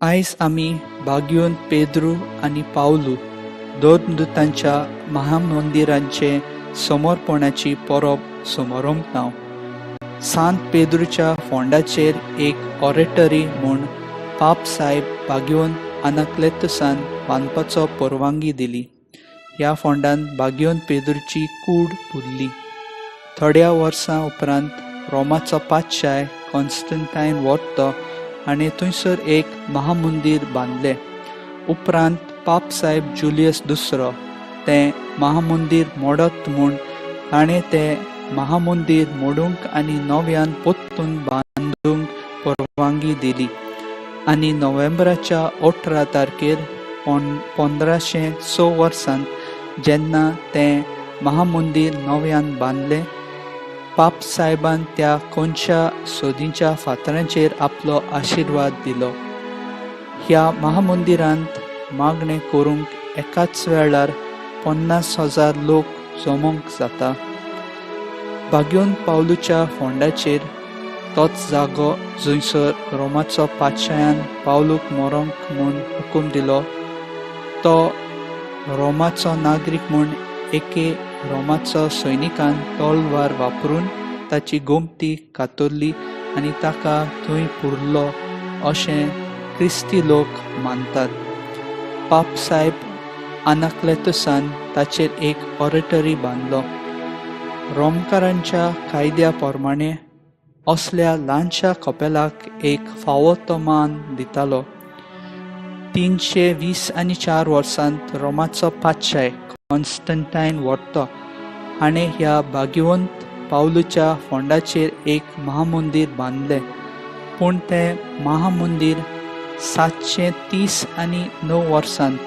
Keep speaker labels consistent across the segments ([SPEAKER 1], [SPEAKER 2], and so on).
[SPEAKER 1] आयज आमी बाग्योन पेद्रू आनी पावलू दोन दुतांच्या महामंदिरांचे समर्पणाची परब समरंभतांव. सांत पेद्रूच्या फोंडाचेर एक ऑरेटरी म्हूण पाप सायब बाग्योन आनाक्लेतुसान बांदपाचो परवानगी दिली. ह्या फोंडान बाग्योन पेद्रूची कूड पुरली. थोड्या वर्सां उपरांत रोमाचो पातशाय कॉन्स्टंटायन वर्तो हाणें थंयसर एक महामंदीर बांदलें. उपरांत पाप सायब जुलियस दुसरो तें महामंदीर मोडत म्हूण ताणें तें महामंदीर मोडूंक आनी नव्यान परतून बांदूंक परवानगी दिली आनी नोव्हेंबराच्या 18 तारखेर 1506 वर्सांत जेन्ना तें महामंदीर नव्यान बांदलें, पाप सायबान त्या कोनशा सोदीच्या फातरांचेर आपलो आशिर्वाद दिलो. ह्या महामंदिरांत मागणें करूंक एकाच वेळार 50,000 लोक जमोंक जाता. बाग्योन पावलूच्या फोंडाचेर तोच जागो जंयसर रोमाचो पातशायान पावलूक मरोंक म्हूण हुकूम दिलो, तो रोमाचो नागरीक म्हूण एके रोमाचो सैनिकान तलवार वापरून ताची गोमती कातरली आनी ताका थंय पुरलो अशें क्रिस्ती लोक मानतात. पाप सायब आनाक्लेतुसान ताचेर एक ऑरेटरी बांदलो. रोमकारांच्या कायद्या प्रमाणे असल्या ल्हानशा कपेलाक एक फावो तो मान दितालो. 324 वर्सांत रोमाचो पातशाय कॉन्स्टंटायन वर्तो हाणें ह्या भाग्यवंत पावलूच्या फोंडाचेर एक महामंदीर बांदलें, पूण तें महामंदीर 739 वर्सांत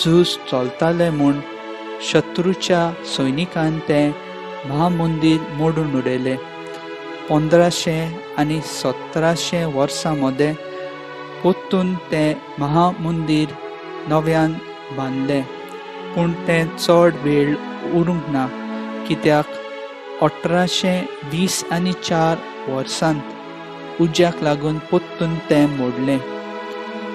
[SPEAKER 1] झूज चलतालें म्हूण शत्रूच्या सैनिकान तें महामंदीर मोडून उडयलें. 1500 आनी 1700 वर्सां मदें परतून तें महामंदीर नव्यान बांदलें, पूण तें चड वेळ उरूंक ना, कित्याक 1824 वर्सांत उज्याक लागून परतून तें मोडलें.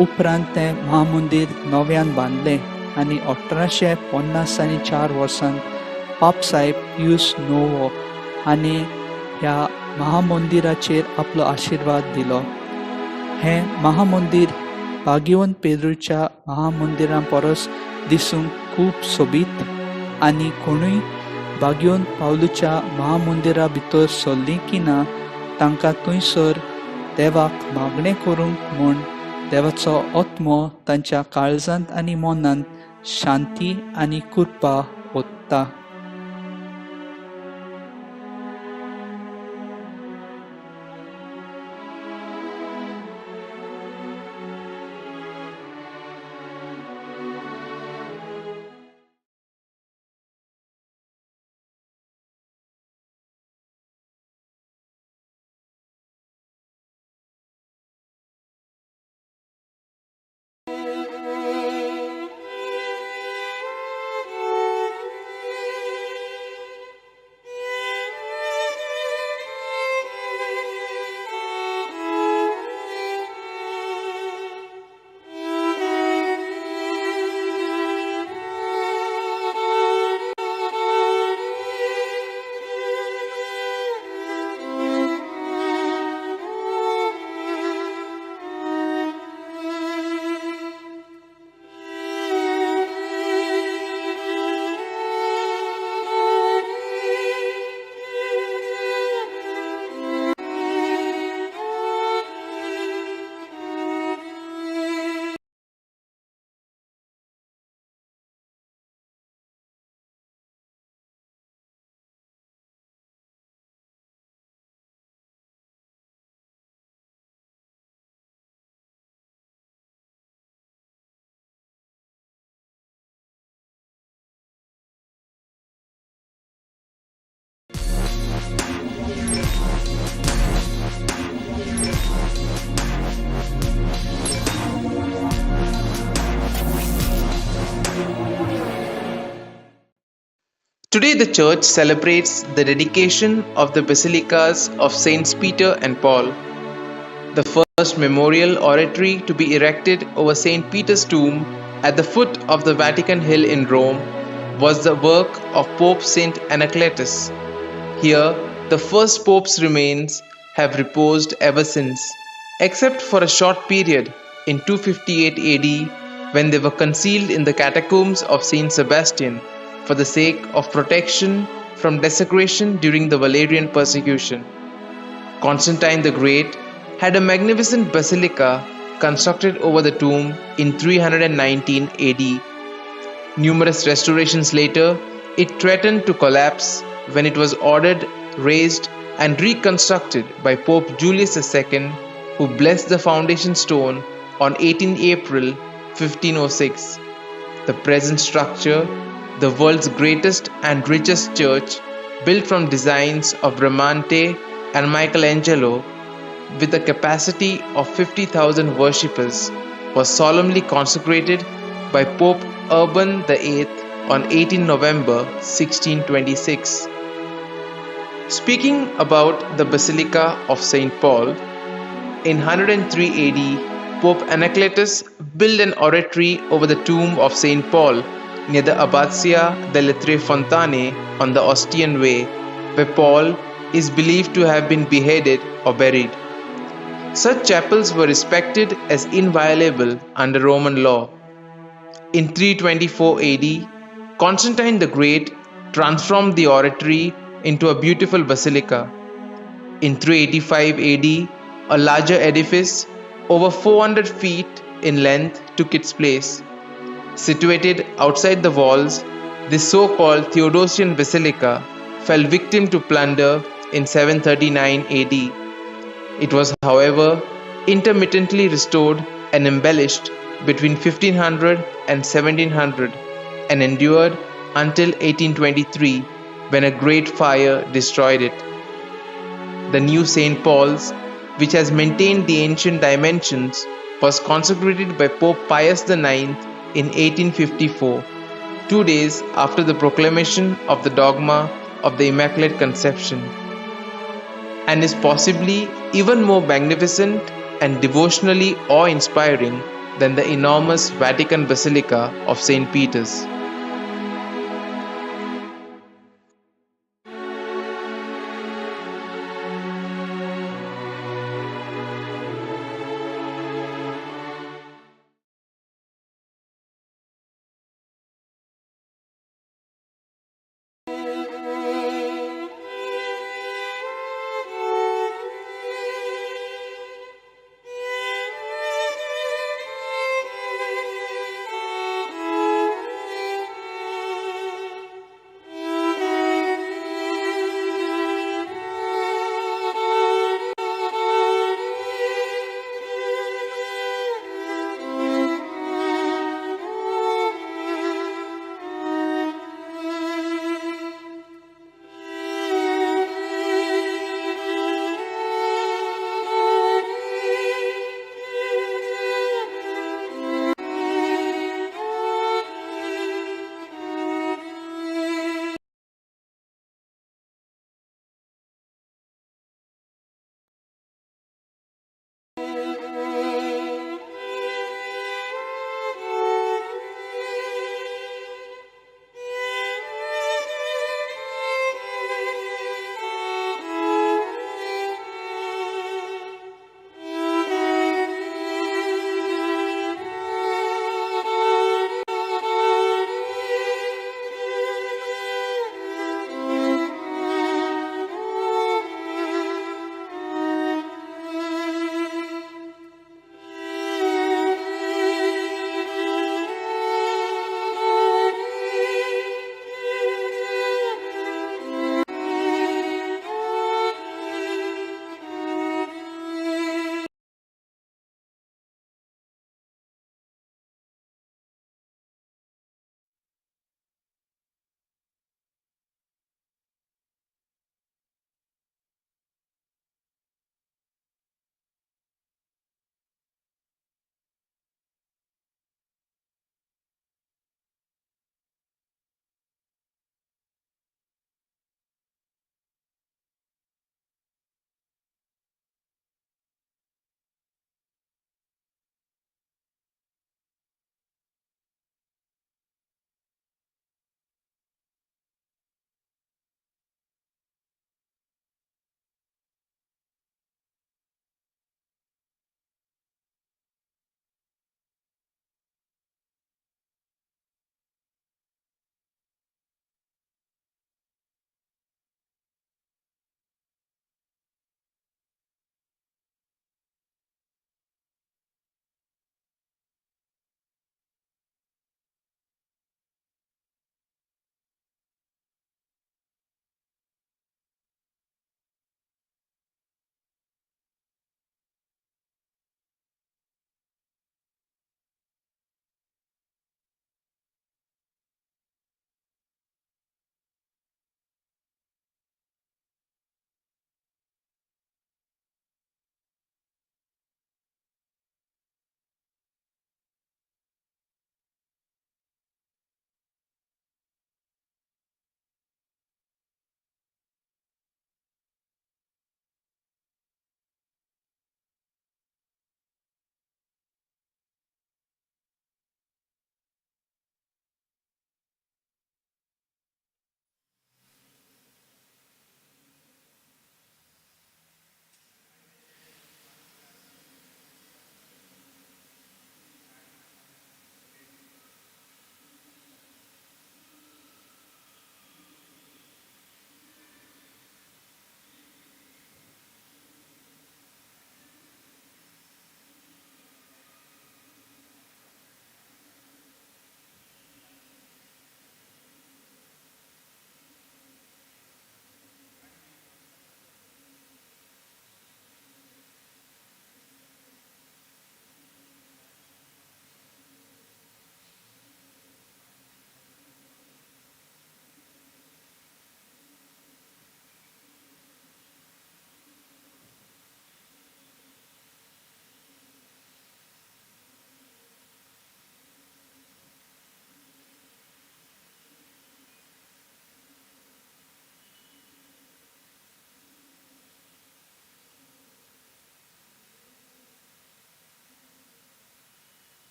[SPEAKER 1] उपरांत तें महामंदीर नव्यान बांदलें आनी 1854 वर्सांत पाप सायब पियूस नोवो हाणें ह्या महामंदिराचेर आपलो आशिर्वाद दिलो. हें महामंदीर बागिवन पेद्रूच्या महामंदिरा परस दिसूंक खूब सोबीत आनी कोणूय बागिवन पावलूच्या महामंदिरा भितर सरलीं की ना तांकां थंयसर देवाक मागणें करूंक म्हूण देवाचो आत्मो तांच्या काळजांत आनी मनांत शांती आनी कृपा ओतता.
[SPEAKER 2] Today the Church celebrates the dedication of the basilicas of Saints Peter and Paul. The First memorial oratory to be erected over St. Peter's tomb at the foot of the Vatican Hill in Rome was the work of Pope St. Anacletus. Here, the first pope's remains have reposed ever since, except for a short period in 258 AD when they were concealed in the catacombs of St. Sebastian for the sake of protection from desecration during the Valerian persecution. Constantine the Great had a magnificent basilica constructed over the tomb in 319 AD. Numerous restorations later, it threatened to collapse when it was ordered, raised, and reconstructed by Pope Julius II, who blessed the foundation stone on 18 April 1506. The present structure, the world's greatest and richest church, built from designs of Bramante and Michelangelo, with a capacity of 50,000 worshippers, was solemnly consecrated by Pope Urban VIII on 18 November 1626. Speaking about the Basilica of St. Paul, in 103 AD, Pope Anacletus built an oratory over the tomb of St. Paul near the Abbazia delle Tre Fontane on the Ostian Way, where Paul is believed to have been beheaded or buried. Such chapels were respected as inviolable under Roman law. In 324 AD, Constantine the Great transformed the oratory into a beautiful basilica. In 385 AD, a larger edifice, over 400 feet in length, took its place. Situated outside the walls, this so-called Theodosian Basilica fell victim to plunder in 739 AD. It was, however, intermittently restored and embellished between 1500 and 1700 and endured until 1823, when a great fire destroyed it. The new St. Paul's, which has maintained the ancient dimensions, was consecrated by Pope Pius IX in 1854, 2 days after the proclamation of the dogma of the Immaculate Conception, and is possibly even more magnificent and devotionally awe-inspiring than the enormous Vatican Basilica of St. Peter's.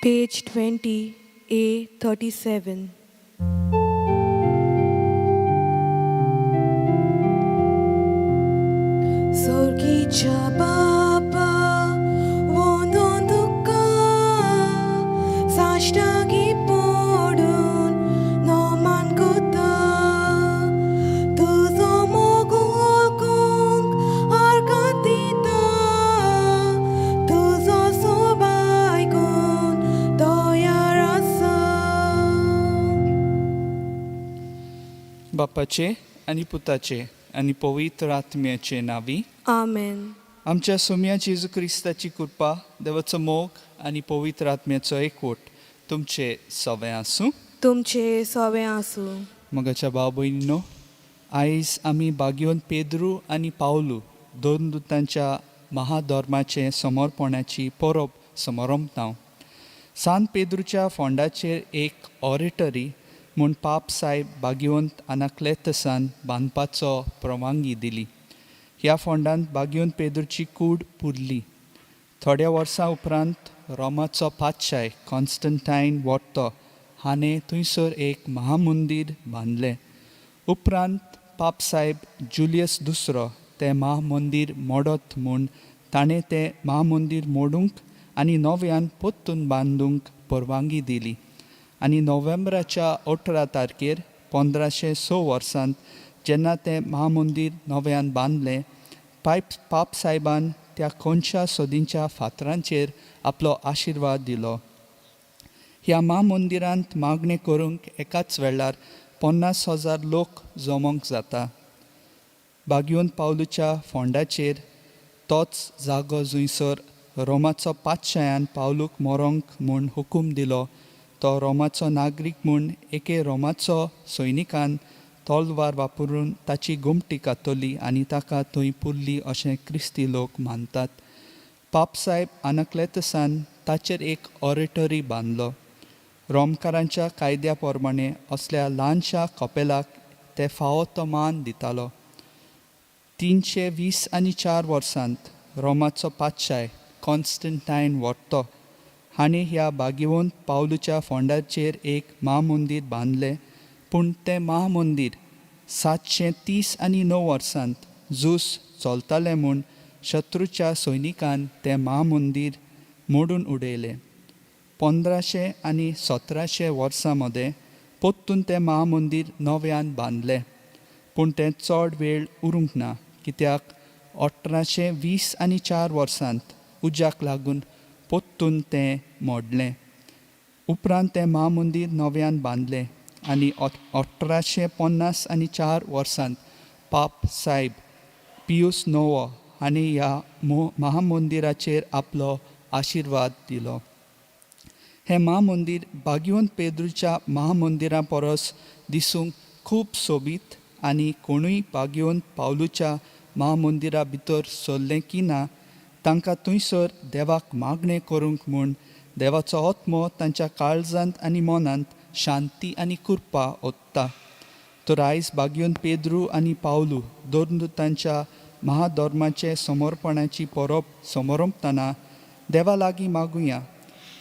[SPEAKER 3] Page 20, A 37. सोर्गीच्या बापा वंदोन तुका साश्टांगी पडून नमन करता. तुजो मोग वळखूंक आर्गां दिता. तुजो सोबाय गूण तयार आसा.
[SPEAKER 1] बापाचे आनी पुताचे आनी पवित्र आत्म्याचे नांवी.
[SPEAKER 3] आमेन.
[SPEAKER 1] आमच्या सोम्या जेजू क्रिस्ताची कृपा, देवाचो मोग आनी पवित्र आत्म्याचो एकवट तुमचे सवें आसूं.
[SPEAKER 3] तुमचे सवें आसूं.
[SPEAKER 1] मोगाच्या भाव भयणीनो, आयज आमी बागयोन पेद्रू आनी पावलू दोन दुतांच्या महाधर्माचें समर्पणाची परब समरंपता. सान पेद्रूच्या फोंडाचेर एक ऑरेटरी म्हूण पाप सायब बागयोंत आनाक्लेतसान बांदपाचो परवानगी दिली. ह्या फोंडांत बागयोन पेद्रूची कूड पुरली. थोड्या वर्सां उपरांत रोमाचो पातशाय कॉन्स्टंटायन वोर्तो हाणें थंयसर एक महामंदीर बांदलें. उपरांत पापसायब जुलियस दुसरो तें महामंदीर मोडत म्हूण ताणें तें महामंदीर मोडूंक आनी नव्यान परतून बांदूंक परवानगी दिली आनी नोव्हेंबराच्या 18 तारखेर 1506 वर्सांत जेन्ना तें महामंदीर नव्यान बांदलें, पाप सायबान त्या कोनशा सोदींच्या फातरांचेर आपलो आशिर्वाद दिलो. ह्या म्हामंदिरांत मागणें करूंक एकाच वेळार 50,000 लोक जमोंक जाता. बागयोन पावलूच्या फोंडाचेर तोच जागो जंयसर रोमाचो पातशायान पावलूक मरोंक म्हूण हुकूम दिलो, तो रोमाचो नागरीक म्हूण एके रोमाचो सैनिकान तलवार वापरून ताची गोमटी कातरली आनी ताका थंय पुरली अशें क्रिस्ती लोक मानतात. पापसायब आनक्लेतसान ताचेर एक ऑरेटरी बांदलो. रोमकारांच्या कायद्या प्रमाणे असल्या ल्हानशा कपेलाक ते फावो तो मान दितालो. 324 वर्सांत रोमाचो पातशाय कॉन्स्टंटायन वोर्तो हाणें ह्या बागेवंत पावलूच्या फोंडाचेर एक म्हामंदीर बांदलें, पूण तें म्हामंदीर 739 वर्सांत झूज चलतालें म्हूण शत्रूच्या सैनिकान तें म्हामंदीर मोडून उडयलें. 1500 आनी 1700 वर्सां मदें परतून तें म्हामंदीर नव्यान बांदलें, पूण तें चड वेळ उरूंक ना, कित्याक 1824 वर्सांत उज्याक लागून परतून तें मोडलें. उपरांत तें म्हामंदीर नव्यान बांदलें आनी 1854 वर्सांत पाप सायब पियूस नवो हांणी ह्या महामंदिराचेर आपलो आशिर्वाद दिलो. हें म्हामंदीर बागयोन पेद्रूच्या म्हामंदिरा परस दिसूंक खूब सोबीत आनी कोणूय बागयोन पावलूच्या म्हामंदिरा भितर सरलें की ना, तांकां थंयसर देवाक मागणें करूंक म्हूण देवाचो आत्मो तांच्या काळजांत आनी मनांत शांती आनी कृपा ओतता. तर आयज बागयोन पेद्रू आनी पावलू दोन तांच्या महाधर्माचे समर्पणाची परब समरंपतना देवा लागीं मागुया,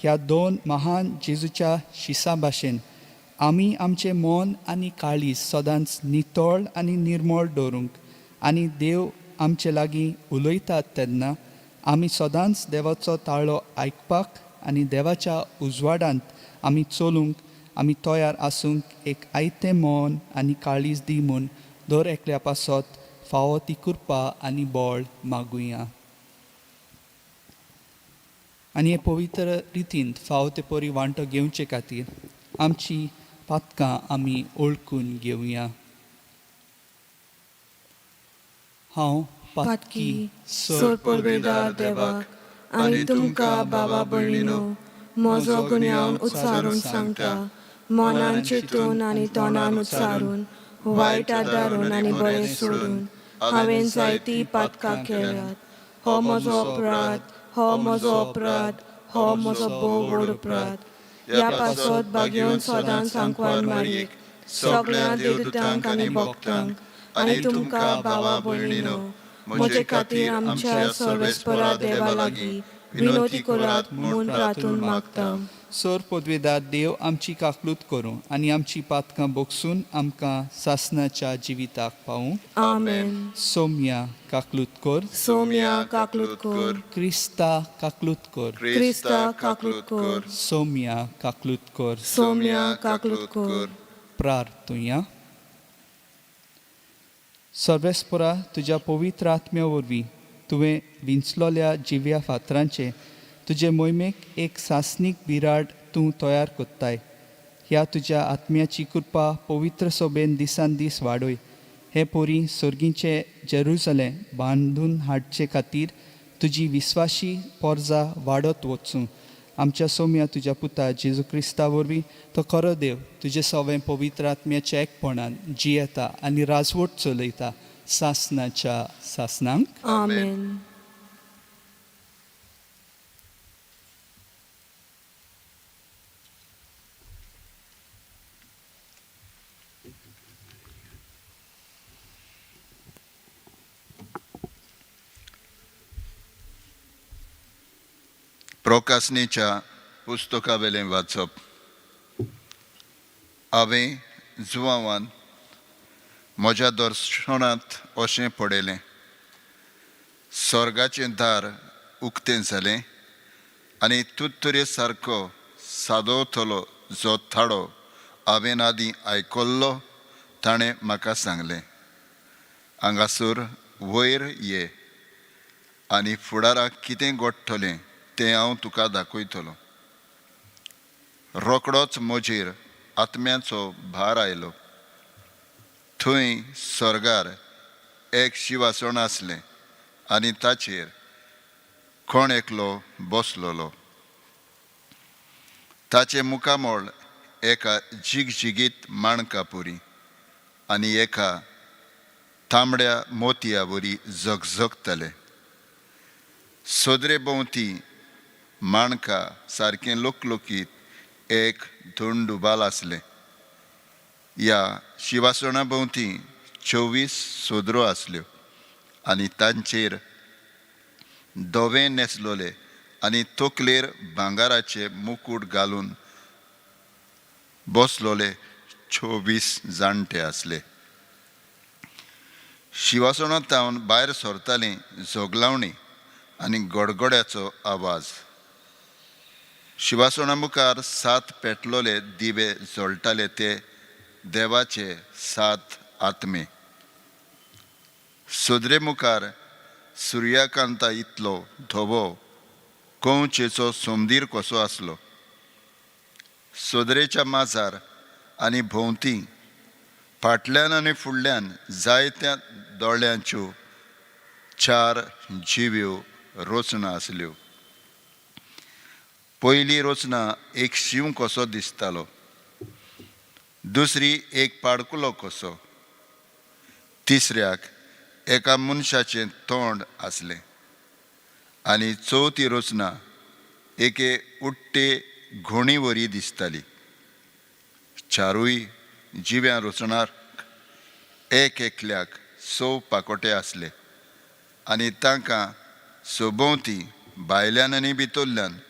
[SPEAKER 1] ह्या दोन महान जेजूच्या शिसा भाशेन आमी आमचें मन आनी काळीज सदांच नितळ आनी निर्मळ दवरूंक आनी देव आमचे लागीं उलयतात तेन्ना आमी सदांच देवाचो ताळो आयकपाक आनी देवाच्या उजवाडांत आमी चलूंक आमी तयार आसूंक एक आयतें मन आनी काळीज दी म्हूण दर एकल्या पासत फावो ती कृपा आनी बळ मागुया आनी हे पवित्र रितीन फावो ते परी वांटो घेवचे खातीर आमची पातकां आमी ओळखून घेवया. हांव
[SPEAKER 3] पातकी, सोड परबेदार देवाक आनी तुमकां बाबा भयणीनो म्हजो गुन्यांव उच्चारून सांगता. मनान चिंतून आनी तोंडान उच्चारून, वायट आदारून आनी बरें सोडून हांवें जायतीं पातकां केल्यात. हो म्हजो अपराध, हो म्हजो अपराध, हो म्हजो भोव व्हड अपराध. ह्या पासत बागेवन सदांच आंकवार मारयेक, सगळ्या देवदूतांक आनी भक्तांक आनी तुमकां भावा भयणीनो म्हजे खातीर आमच्या सर्वेस्परा देवा लागीं विनोती करात म्हूण प्रार्थून मागता.
[SPEAKER 1] सोर पदवेदार देव आमची काकलूत करूं आनी आमची पातकां बोगसून आमकां सासनाच्या जिविताक पावूं.
[SPEAKER 3] आमेन.
[SPEAKER 1] सोम्या काकलूत कर.
[SPEAKER 3] सोम्या काकलूत कर.
[SPEAKER 1] क्रिस्ता काकलूत कर.
[SPEAKER 3] क्रिस्ता काकलूत कर.
[SPEAKER 1] सोम्या काकलूत कर.
[SPEAKER 3] सोम्या काकलूत कर.
[SPEAKER 1] प्रार्थुया. सर्वेस्परा, तुज्या पवित्र आत्म्या वरवीं तुवें विंचलोल्या जिव्या फातरांचें तुजे मोहिमेक एक सासणीक बिराड तूं तयार कोत्ताय. ह्या तुज्या आत्म्याची कृपा पवित्र सोबेन दिसान दीस वाडय. हे पोरी सर्गीचें जेरुजलें बांदून हाडचे खातीर तुजी विस्वाशी पोरजा वाडत वचूं. आमच्या सोम्या तुज्या पुता जेजू क्रिस्ता वरवीं, तो खरो देव, तुजे सवें पवित्र आत्म्याच्या एकपणान जियेता आनी राजवट चलयता सासनाच्या सासनांक.
[SPEAKER 3] आमेन.
[SPEAKER 4] प्रोकासनीच्या पुस्तकावेलें वाचप. हांवें जुवांवान म्हज्या दर्शनांत अशें पळयलें, स्वर्गाचें दार उक्तें जालें आनी तुत्तुरे सारको सादोवतलो जो थाडो हांवें आदीं आयकल्लो ताणें म्हाका सांगलें, हांगासर वयर ये आनी फुडाराक कितें घडटलें तें हांव तुका दाखयतलो. रोकडोच म्हजेर आत्म्याचो भार आयलो. थंय सर्गार एक शिवासण आसलें आनी ताचेर कोण एकलो बसलोलो. ताचें मुखामळ एका झिगझिगीत माणका पुरी आनी एका तांबड्या मोतया वरी झगझगतालें. सदरे भोंवती माणका सारकें लोकलोकीत एक धोंडुबाल आसलें. ह्या शिवासणा भोंवती 24 सदरो आसल्यो आनी तांचेर धवें न्हेसलोले आनी तकलेर भांगराचे मुकूट घालून बसलोले 24 जाणटे आसले. शिवासणा तावन भायर सरताली जोगलावणी आनी गडगड्याचो आवाज. शिवासणा मुखार 7 पेटलोले दिवे जळटाले, ते देवाचे 7 आत्मे. सदरे मुखार सुर्यकांता इतलो धवो कंवचेचो सोमदीर कसो आसलो. सदरेच्या माजार आनी भोंवती फाटल्यान आनी फुडल्यान जायत्या दोळ्यांच्यो 4 जिव्यो रचना आसल्यो. पयली रचना एक शींव कसो दिसतालो, दुसरी एक पाडकुलो कसो, तिसऱ्याक एका मनशाचें तोंड आसलें आनी चवथी रचना एके उडटे घोणी वरी दिसताली. चारूय जिव्या रचणार एक एकल्याक 6 पाकोटे आसले आनी तांकां सोबोवती भायल्यान आनी भितरल्यान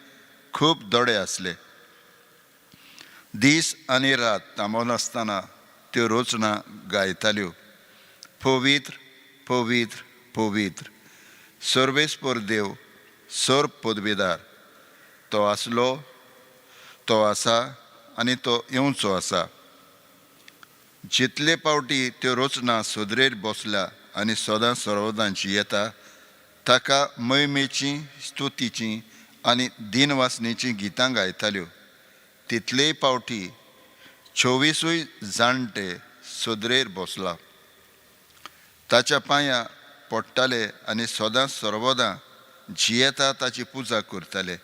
[SPEAKER 4] खूब दोडे आसले. दीस आनी रात थांबनासतना त्यो रचना गायताल्यो, पवित्र पवित्र पवित्र सर्वेस्पर देव सर पदवीदार, तो आसलो, तो आसा आनी तो येवचो आसा. जितले पावटी त्यो रचना सदरेर बसल्या आनी सदां सर्वदांची येता ताका महिमेची, स्तुतीची आनी दिनवासनेची गितां गायताल्यो, तितलेय पावटी 24 जाणटे सदरेर बसला ताच्या पांया पडटाले आनी सदां सर्वदां जियेता ताची पुजा करताले.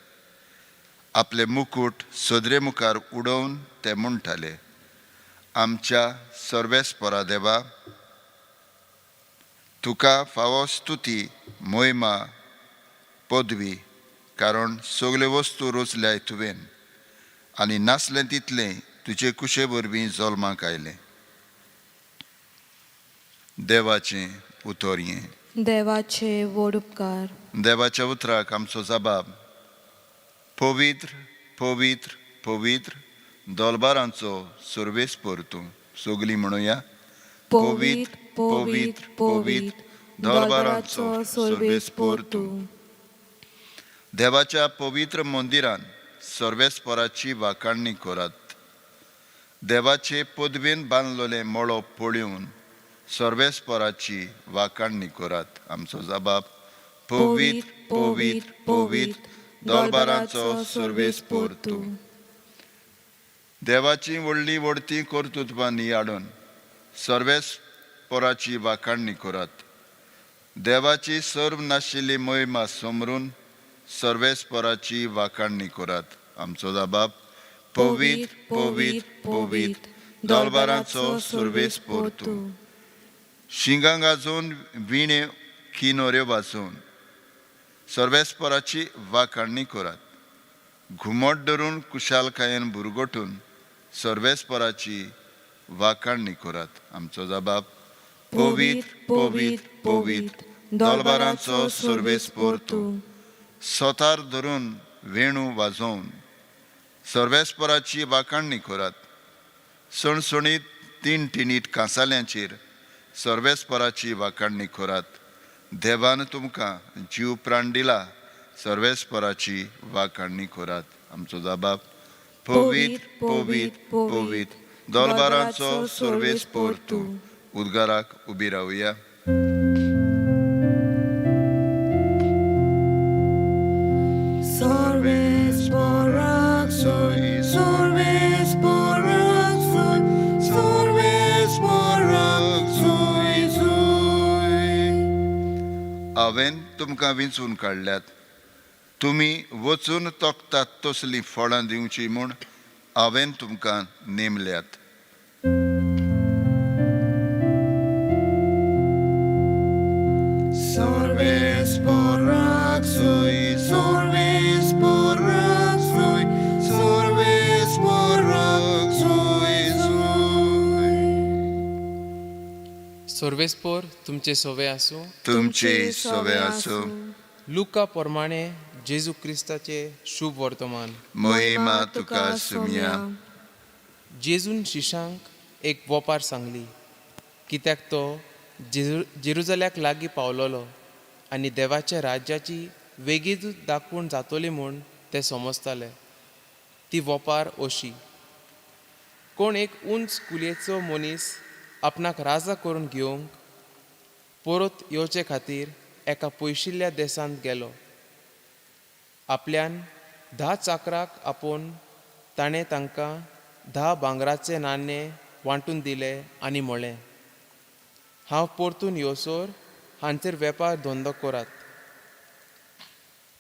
[SPEAKER 4] आपले मुकूट सदरे मुखार उडोवन ते म्हणटाले, आमच्या सर्वेस्परा देवा, तुका फावो स्तुती, मोहिमा, पदवी, कारण सगल्यो वस्तू रचल्याय तुवें आनी नासलें तितलें तुजे कुशे वरवीं जल्माक आयलें. देवाचें उतर हें.
[SPEAKER 3] देवाचे व्हड उपकार.
[SPEAKER 4] देवाच्या उतराक आमचो जबाब, पवित्र पवित्र पवित्र दोलबारांचो सर्वेस्पर तूं. सगलीं म्हणुया.
[SPEAKER 3] पवित्र पवित्र पवित्र दोलबारांचो सर्वेस्पर तूं.
[SPEAKER 4] देवाच्या पवित्र मंदिरान सर्वेस्पराची वाखाणणी करात. देवाचे पदवेन बांदलेलें मळब पळोवन सर्वेस्पराची वाखाणणी करात. आमचो जबाब पवित्र पवित्र पवित्र दोलबारांचो सर्वेस्पर तूं. देवाची व्हडली व्हडती कर्तृत्वां नियाळून सर्वेस्पराची वाखाणणी करात. देवाची सर्व नाशिल्ली महिमा समरून सर्वेस्पराची वाखाणणी करात. आमचो जबाब पवित्र पवित्र पवित्र दोलबारांचो सर्वेस्पर तूं. शिंगां गाजोवन विणे किनोऱ्यो वाजोवन सर्वेस्पराची वाखाणणी करात. घुमट धरून कुशालकायेन बुरगोटून सर्वेस्पराची वाखाणणी करात. आमचो जबाब पवित्र पवित्र पवित्र दोलबारांचो सर्वेस्पर तूं. सोतार धरून वेणू वाजोवन सर्वेस्पराची वाखाणणी करात. सणसणीत तीन टिनीट कांसाल्यांचेर सर्वेस्पराची वाखाणणी करात. देवान तुमकां जीव प्राण दिला सर्वेस्पराची वाखाणणी करात. आमचो जबाब पवित्र पवित्र पवित्र दोलबारांचो सर्वेस्पर तूं. उद्गाराक उबी रावया.
[SPEAKER 3] Sorves soy, sorves soy, sorves soy, soy.
[SPEAKER 4] हांवें तुमकां विंचून काडल्यात तुमी वचून तोखतात तसलीं फळां दिवचीं म्हूण हांवें तुमकां नेमल्यात.
[SPEAKER 3] Sorves soy, sorves soy, sorves soy, soy.
[SPEAKER 2] सर्वेस्पोर तुमचे सोवे आसूं.
[SPEAKER 4] तुमचे सवे आसूं.
[SPEAKER 2] लुका प्रमाणे जेजू क्रिस्ताचे शुभ वर्तमान.
[SPEAKER 4] महिमा तुका सुमया.
[SPEAKER 2] जेजून शिशांक एक वोपार सांगली कित्याक तो जेरुजल्याक लागीं पावलोलो आनी देवाच्या राज्याची वेगीच दाखोवन जातोली म्हूण ते समजताले. ती वोपार अशी: कोण एक उंच कुलयेचो मनीस आपणाक राजा करून घेवंक परत येवचे खातीर एका पयशिल्ल्या देशांत गेलो. आपल्यान 10 चाकराक आपोवन ताणें तांकां 10 भांगराचे नाणे वांटून दिले आनी म्हळें, हांव परतून योसर हांचेर वेपार धंदो करात.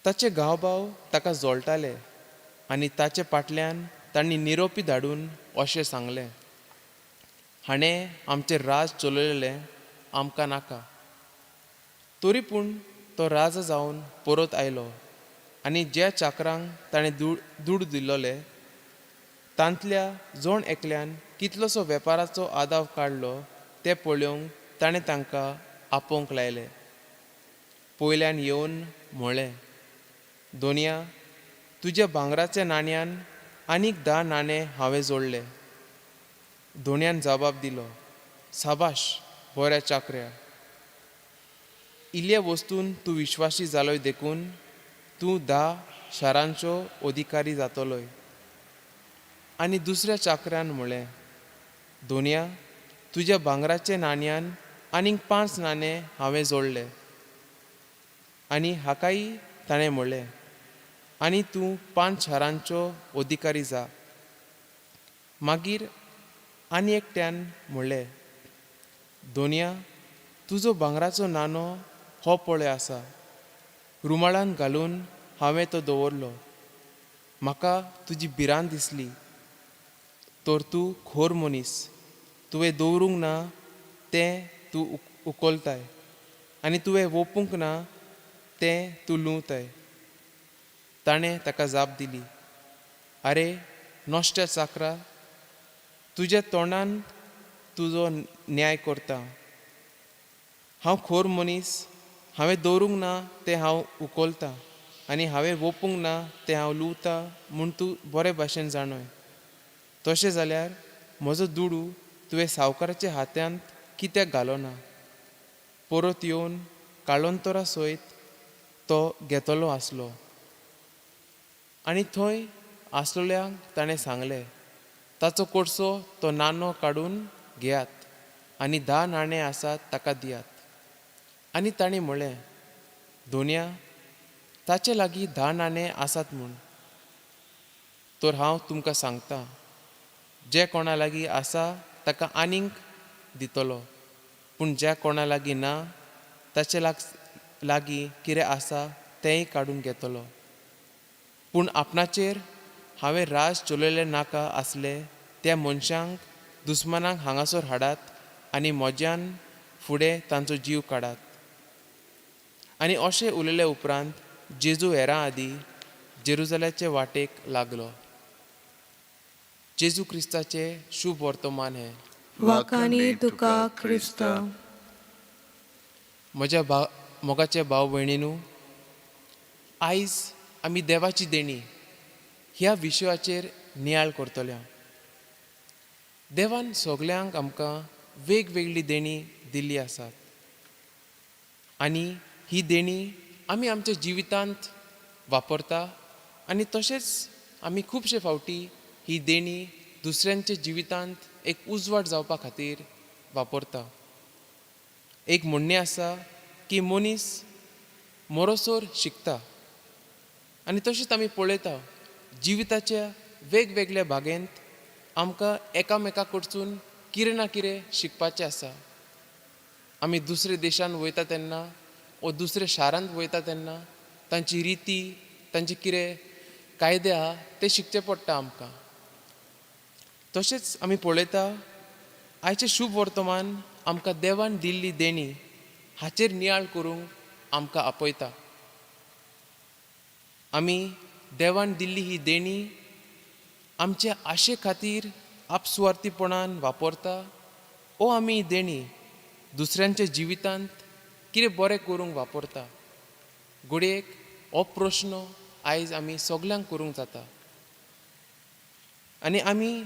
[SPEAKER 2] ताचे गांवभाव ताका जोळटाले आनी ताचे फाटल्यान तांणी निरोपी धाडून अशें सांगलें, हाणें आमचें राज चलयलें आमकां नाका. तरी पूण तो राजा जावन परत आयलो आनी ज्या चाकरांक ताणें दुड दिल्लोले तांतल्या जण एकल्यान कितलोसो वेपाराचो आदाव काडलो तें पळोवंक ताणें तांकां आपोवंक लायले. पयल्यान येवन म्हळें, दोनया तुज्या भांगराच्या नाण्यान आनीक 10 नाणे हांवें जोडले. दोनयान जबाब दिलो, साबाश बऱ्या चाकऱ्या, इल्ल्या वस्तून तूं विश्वासी जालोय देखून तूं 10 शारांचो अधिकारी जातलोय. आनी दुसऱ्या चाकऱ्यान म्हळें, दोनया तुज्या भांगराच्या नाण्यान आनीक 5 नाणे हांवें जोडले. आनी हाकाय ताणें म्हळें, आनी तूं 5 शारांचो अधिकारी जा. मागीर आनी एकट्यान म्हळें, दोनया तुजो भांगराचो नाणो हो पळय आसा, रुमाळान घालून हांवें तो दवरलो. म्हाका तुजी भिरांत दिसली, तर तूं खोर मनीस, तुवें दवरूंक ना तें तूं उखलताय आनी तुवें वोपूंक ना तें तूं लुंवताय. ताणें ताका जाप दिली, आरे नश्ट्या चाकरा, तुज्या तोंडान तुजो न्याय करता. हांव खोर मनीस, हांवें दवरूंक ना तें हांव उखलतां आनी हांवें वोपूंक ना तें हांव लुवता म्हूण तूं बरे भाशेन जाणय. तशें जाल्यार म्हजो दुडू तुवें सावकाराच्या हातांत कित्याक घालो ना? परत येवन काळोंतरा सयत तो घेतलो आसलो. आनी थंय आसलेल्यांक ताणें सांगलें, ताचो कडसो तो नानो काडून घेयात आनी 10 नाणे आसात ताका दियात. आनी ताणें म्हणलें, दोनया, ताचे लागीं 10 नाणे आसात म्हूण. तर हांव तुमकां सांगता, जे कोणा लागीं आसा ताका आनीक दितलो, पूण ज्या कोणा लागीं ना ताचे लागीं कितें आसा तेंय काडून घेतलो. पूण आपणाचेर हांवें राज चलयलें नाका आसलें त्या मनशांक दुस्मानांक हांगासर हाडात आनी म्हज्यान फुडें तांचो जीव काडात. आनी अशें उलयले उपरांत जेजू हेरां आदीं जेरुजलाचे वाटेक लागलो. जेजू क्रिस्ताचें शुभ वर्तमान हें.
[SPEAKER 3] वाखाणी तुका क्रिस्ता.
[SPEAKER 2] म्हज्या मोगाचे भाव भयणीनू, आयज आमी देवाची देणी ह्या विशयाचेर नियाळ करतल्या. देवान सगल्यांक आमकां वेगवेगळी देणी दिल्ली आसात आनी ही देणी आमी आमच्या जिवितांत वापरता आनी तशेंच आमी खुबशे फावटी ही देणी दुसऱ्यांच्या जिवितांत एक उजवाड जावपा खातीर वापरता. एक म्हणणें आसा की मनीस मोरोसोर शिकता आनी तशेंच आमी पळयता जिविताच्या वेगवेगळ्या बागेंत आमकां एकामेका कडसून कितें ना कितें शिकपाचें आसा. आमी दुसरे देशांत वयता तेन्ना वो दुसऱ्या शारांत वयता तेन्ना तांची रिती, तांचे कितें कायदे आहा ते शिकचे पडटा आमकां. तशेंच आमी पळयता आयचें शुभ वर्तमान आमकां देवान दिल्ली देणी हाचेर नियाळ करूंक आमकां आपयता. आमी देवान दिल्ली ही देणी आमचे आशे खातीर आपसुवार्थीपणान वापरता ओ आमी देणी दुसऱ्यांच्या जिवितांत कितें बरें करूंक वापरता. घडयेक हो प्रश्न आयज आमी सगल्यांक करूंक जाता. आनी आमी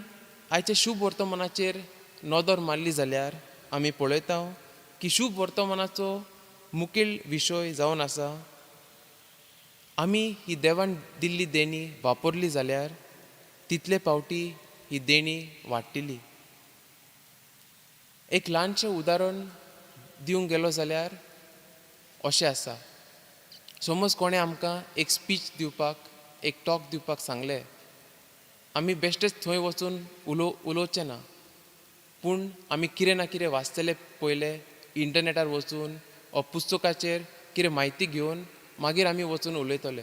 [SPEAKER 2] आयच्या शुभ वर्तमानाचेर नदर मारली जाल्यार आमी पळयता की शुभ वर्तमानाचो मुखेल विशय जावन आसा आमी ही देवान दिल्ली देणी वापरली जाल्यार तितले पावटी ही देणी वाडटली. एक ल्हानशें उदाहरण दिवंक गेलो जाल्यार अशें आसा, समज कोणें आमकां एक स्पीच दिवपाक, एक टॉक दिवपाक सांगलें, आमी बेश्टेच थंय वचून उलोवचें ना, पूण आमी कितें ना कितें वाचतले पयलें इंटरनेटार वचून वा पुस्तकाचेर कितें म्हायती घेवन मागीर आमी वचून उलयतले.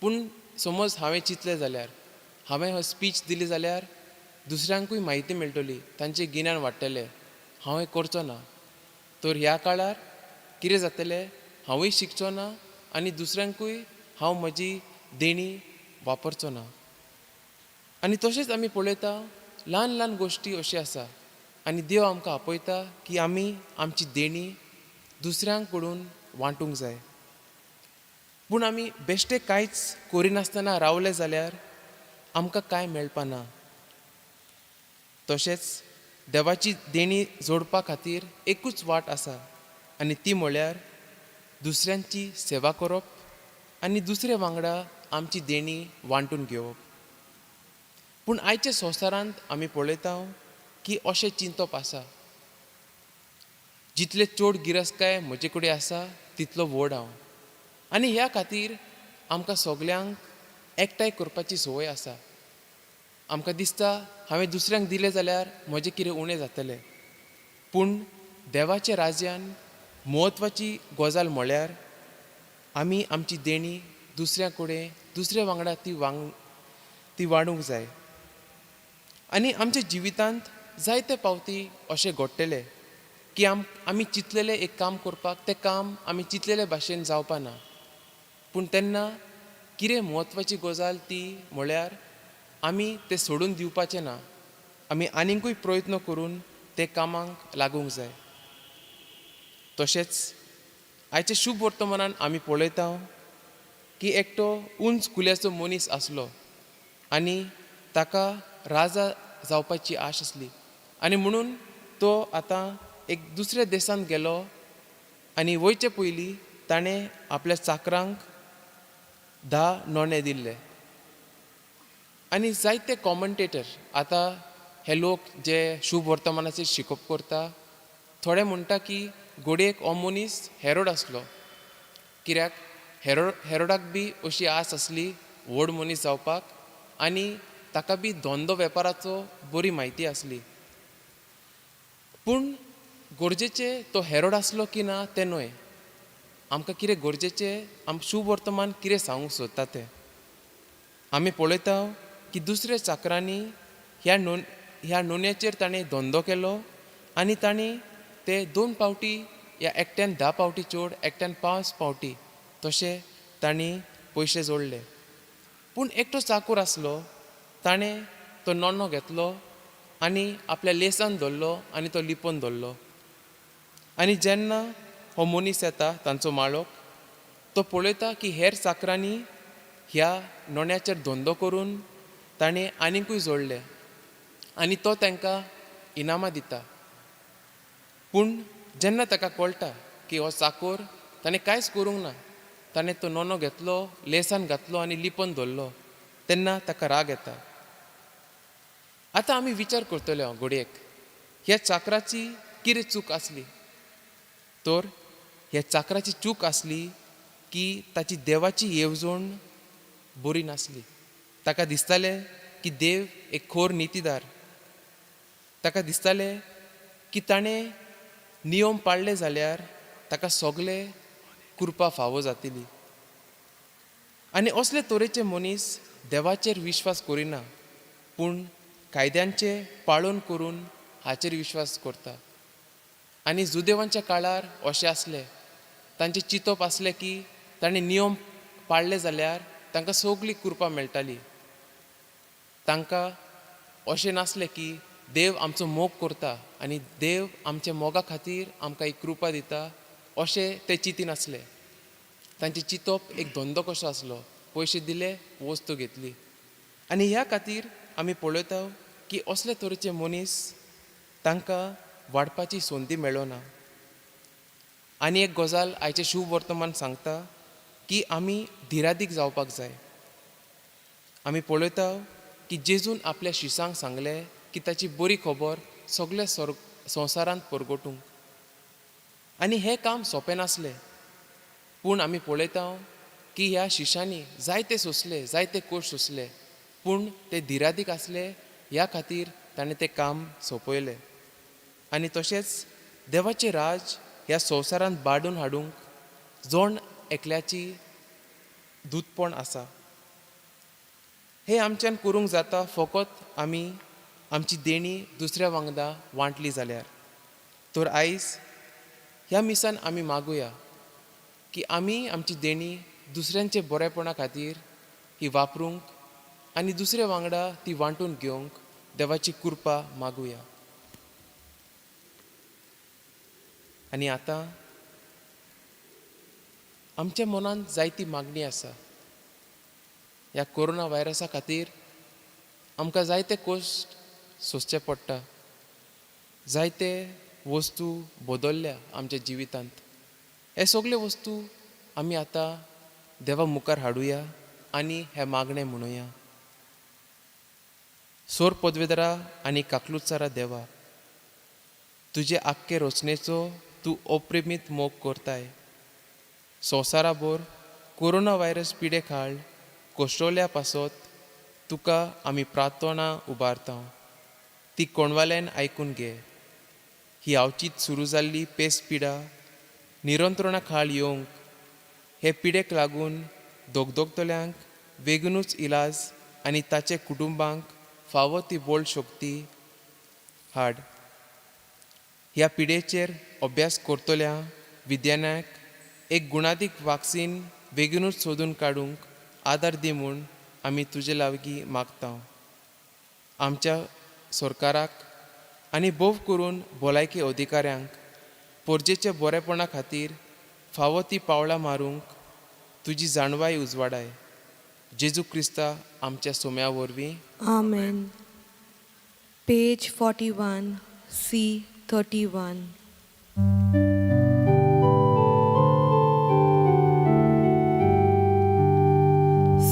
[SPEAKER 2] पूण समज हांवें चिंतलें जाल्यार, हांवें हो स्पीच दिली जाल्यार दुसऱ्यांकूय म्हायती मेळटली, तांचें गिन्यान वाडटलें. हांव हें करचो ना तर ह्या काळार कितें जातलें, हांवूय शिकचो ना आनी दुसऱ्यांकूय हांव म्हजी देणी वापरचो ना. आनी तशेंच आमी पळयता ल्हान ल्हान गोश्टी अश्यो आसा आनी देव आमकां आपयता की आमी आमची देणी दुसऱ्यांक कडून वांटूंक जाय. पूण आमी बेश्टे कांयच करिनासतना रावले जाल्यार आमकां कांय मेळपाना. तशेंच देवाची देणी जोडपा खातीर एकूच वाट आसा आनी ती म्हळ्यार दुसऱ्यांची सेवा करप आनी दुसरे वांगडा आमची देणी वांटून घेवप. पूण आयच्या संवसारांत आमी पळयता की अशें चिंतप आसा, जितले चड गिरस्काय म्हजे कडेन आसा तितलो व्हड हांव. आनी ह्या खातीर आमकां सगल्यांक एकठांय करपाची संवय आसा. आमकां दिसता हांवें दुसऱ्यांक दिलें जाल्यार म्हजें कितें उणें जातलें. पूण देवाच्या राज्यान म्हत्वाची गजाल म्हळ्यार आमी आमची देणी दुसऱ्या कडेन, दुसऱ्या वांगडा ती वाडूंक जाय. आनी आमच्या जिवितांत जायते पावती अशें घडटलें की आमी चिंतलेलें एक काम करपाक, तें काम आमी चिंतलेले भाशेन जावपा ना. पूण तेन्ना कितें म्हत्वाची गजाल ती म्हळ्यार आमी तें सोडून दिवपाचें ना, आमी आनीकूय प्रयत्न करून ते कामाक लागूंक जाय. तशेंच आयच्या शुभ वर्तमानान आमी पळयता की एकटो उंच कुल्याचो मनीस आसलो आनी ताका राजा जावपाची आश आसली आनी म्हणून तो आतां एक दुसऱ्या देशांत गेलो आनी वयचे पयलीं ताणें आपल्या चाकरांक 10 नोणे दिल्ले. आनी जायते कॉमंटेटर आतां हे लोक जे शुभ वर्तमानाचेर शिकप करता, थोडे म्हणटा की घडयेक हो मनीस हेरोड आसलो, कित्याक हेरोडाक बी अशी आस आसली व्हड मनीस जावपाक आनी ताका बी धंदो वेपाराचो बरी म्हायती आसली. पूण गरजेचें तो हेरोड आसलो की ना तें न्हय, आमकां कितें गरजेचें, आम शुभ वर्तमान कितें सांगूंक सोदता तें आमी पळयता की दुसऱ्या चाकरांनी ह्या नोन्याचेर ताणें धंदो केलो आनी ताणें ते 2 पावटी या एकट्यान 10 पावटी चड, एकट्यान 5 पावटी तशें तांणी पयशे जोडले. पूण एकटो चाकूर आसलो, ताणें तो नोनो घेतलो आनी आपल्या लेसान धरलो आनी तो लिपोवन धरलो. आनी जेन्ना हो मनीस येता तांचो माळोक, तो पळयता की हेर चाकरांनी ह्या नोण्याचेर धंदो करून ताणें आनीकूय जोडले आनी तो तांकां इनामां दिता. पूण जेन्ना ताका कळटा की हो चाकोर ताणें कांयच करूंक ना, ताणें तो नोनो घेतलो, लेसान घातलो आनी लिपोवन दवरलो, तेन्ना ताका राग येता. आतां आमी विचार करतले घडयेक ह्या चाकराची कितें चूक आसली, तर ह्या चाकराची चूक आसली की ताची देवाची येवजण बरी नासली. ताका दिसतालें की देव एक खोर नितीदार, ताका दिसतालें की ताणें नियम पाळ्ळे जाल्यार ताका सगळे कृपा फावो जातली. आनी असले तरेचे मनीस देवाचेर विश्वास करिना, पूण कायद्यांचे पाळन करून हाचेर विश्वास करता. आनी जुदेवांच्या काळार अशें आसलें, तांचें चिंतप आसलें की ताणें नियम पाळ्ळे जाल्यार तांकां सगळी कृपा मेळटाली. तांकां अशें नासलें की देव आमचो मोग करता आनी देव आमच्या मोगा खातीर आमकां एक कृपा दिता, अशें ते चिंती नासले. तांचें चिंतप एक धंदो कसो आसलो, पयशे दिले, वस्तू घेतली. आनी ह्या खातीर आमी पळयता की असले तरेचे मनीस तांकां वाडपाची संदी मेळना. आनी एक गजाल आयचें शुभ वर्तमान सांगता की आमी धिरादीक जावपाक जाय. आमी पळयता की जेजून आपल्या शिसांक सांगलें की ताची बरी खबर सगल्या संवसारांत परगटूंक, आनी हें काम सोंपें नासलें. पूण आमी पळयता की ह्या शिशांनी जायते सोंसले, जायते कोश सोंसले, पूण ते धिरादीक आसले, ह्या खातीर ताणें तें काम सोंपयलें. आनी तशेंच देवाचें राज ह्या संवसारांत बाडून हाडूंक जण एकल्याची दूतपण आसा. हें आमच्यान करूंक जाता फकत आमी आमची देणी दुसऱ्या वांगडा वांटली जाल्यार. तर आयज ह्या मिसान आमी मागुया की आमी आमची देणी दुसऱ्यांचे बरेपणा खातीर ही वापरूंक आनी दुसऱ्या वांगडा ती वांटून घेवंक देवाची कृपा मागुया. आनी आतां आमच्या मनांत जायती मागणी आसा. ह्या कोरोना व्हायरसा खातीर आमकां जायते कश्ट सोंसचे पडटा, जायते वस्तू बदल्ल्या आमच्या जिवितांत. हे सगळे वस्तू आमी आतां देवा मुखार हाडुया आनी हें मागणें म्हणुया. सोर पदवेदरा आनी काकलुचारा देवा, तुजे आख्खे रचनेचो तूं अप्रेमीत मोग करताय. संवसाराभर कोरोना व्हायरस पिडे खाळ कोश्टोल्या पासत तुका आमी प्रार्थना उबारता, ती कोणवाल्यान आयकून घे. ही अवचीत सुरू जाल्ली पेस पिडा निरंत्रणा खाळ येवंक, हे पिडेक लागून दोगदोगतल्यांक वेगूनच इलाज आनी ताचे कुटुंबांक फावो ती बोल शक्ती हाड. ह्या पिडेचेर अभ्यास करतल्या विज्ञानाक एक गुणादीक वाक्सीन बेगीनूच सोदून काडूंक आदार दी म्हूण आमी तुजे लागीं मागता. आमच्या सरकाराक आनी भोव करून भलायकी अधिकाऱ्यांक पोरजेच्या बरेपणा खातीर फावो ती पावलां मारूंक तुजी जाणवाय उजवाडाय. जेजू क्रिस्ता आमच्या सोम्या वरवीं.
[SPEAKER 3] आमेन. Page 41, C 31.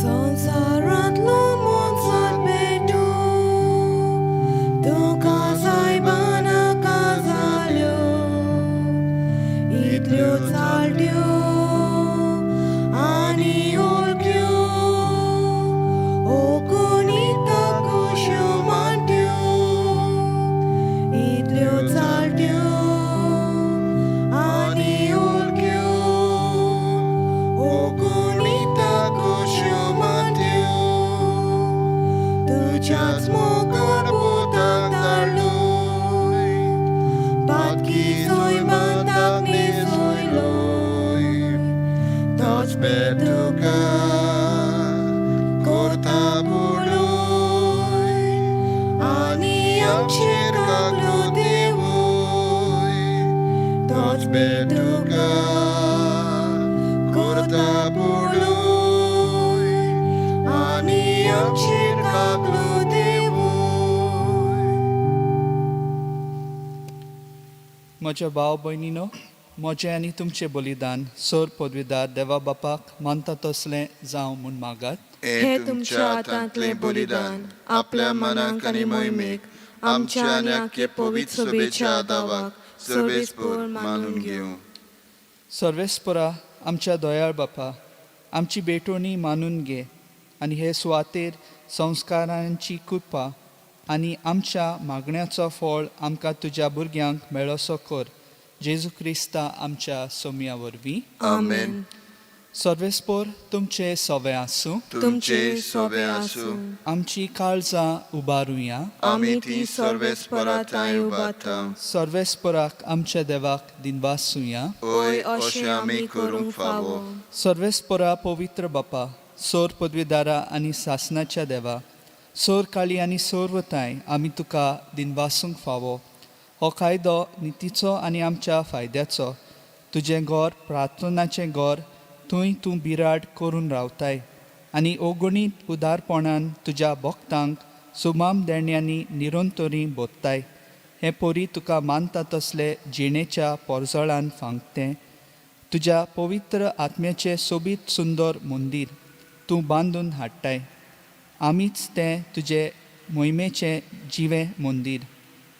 [SPEAKER 3] संवसारांतलो मोनसात पेटू तुका सायबा नाका जाल्यो इतल्यो चालट्यो आनी ओळख्यो ओकुनी तकुश्यो मांट्यो इतल्यो चालट्यो आनी ओळख्यो ओकुनी तकुश्यो मांट्यो तुज्याच मोगान पुताक धाडलोय पातकी सोयमान ताक न्हेसयलोय
[SPEAKER 4] तोच पेट तुका करता पळय
[SPEAKER 3] आनी आमचेर कागलो देवूय
[SPEAKER 4] तोच पेट तुका करता पळय
[SPEAKER 3] आनी आमचेर कागलो देवूय.
[SPEAKER 1] म्हज्या भाव भयणीनो, म्हजें आनी तुमचें बलिदान सर पदवीदार देवा बापाक मानता तसलें जावं म्हूण मागात.
[SPEAKER 4] हे तुमच्या हातांतलें बलिदान आपल्या मनाक आनी मोहिमेक आमच्या आनी आख्खे पवित्र सभेच्या दावाक सर्वेस्पर मानून घेवं.
[SPEAKER 1] सर्वेस्परा आमच्या दयाळ बापा, आमची भेटवणी मानून घे आनी हे सुवातेर संस्कारांची कृपा आनी आमच्या मागण्याचो फळ आमकां तुज्या भुरग्यांक मेळोसो कर, जेजू क्रिस्ता आमच्या सोम्या वरवीं.
[SPEAKER 4] आमेन.
[SPEAKER 1] सर्वेस्पोर तुमचे सवे आसूं.
[SPEAKER 4] तुमचे सोबे आसूं.
[SPEAKER 1] आमची काळजां उबारुया.
[SPEAKER 4] आमी ती सर्वेस्परा थंय उबारता.
[SPEAKER 1] सर्वेस्पराक आमच्या देवाक दिनवासुया.
[SPEAKER 4] ओय, अशें आमी करूंक फावो.
[SPEAKER 1] सर्वेस्परा पवित्र बापा, सोर पदवीदारा आनी सासनाच्या देवा, सोर काळी आनी सोरवताय आमी तुका दिनवासूंक फावो. हो कायदो नितीचो आनी आमच्या फायद्याचो. तुजें घर प्रार्थनाचें घर, थंय तूं बिराड करून रावताय आनी अगणीत उदारपणान तुज्या भक्तांक सुमाम देण्यांनी निरंतरी बोत्ताय. हें परी तुका मानता तसले जिणेच्या पोरजळान फांकतें तुज्या पवित्र आत्म्याचें सोबीत सुंदर मंदीर तूं बांदून हाडटाय. आमीच तें तुजें मोहिमेचें जिवें मंदीर.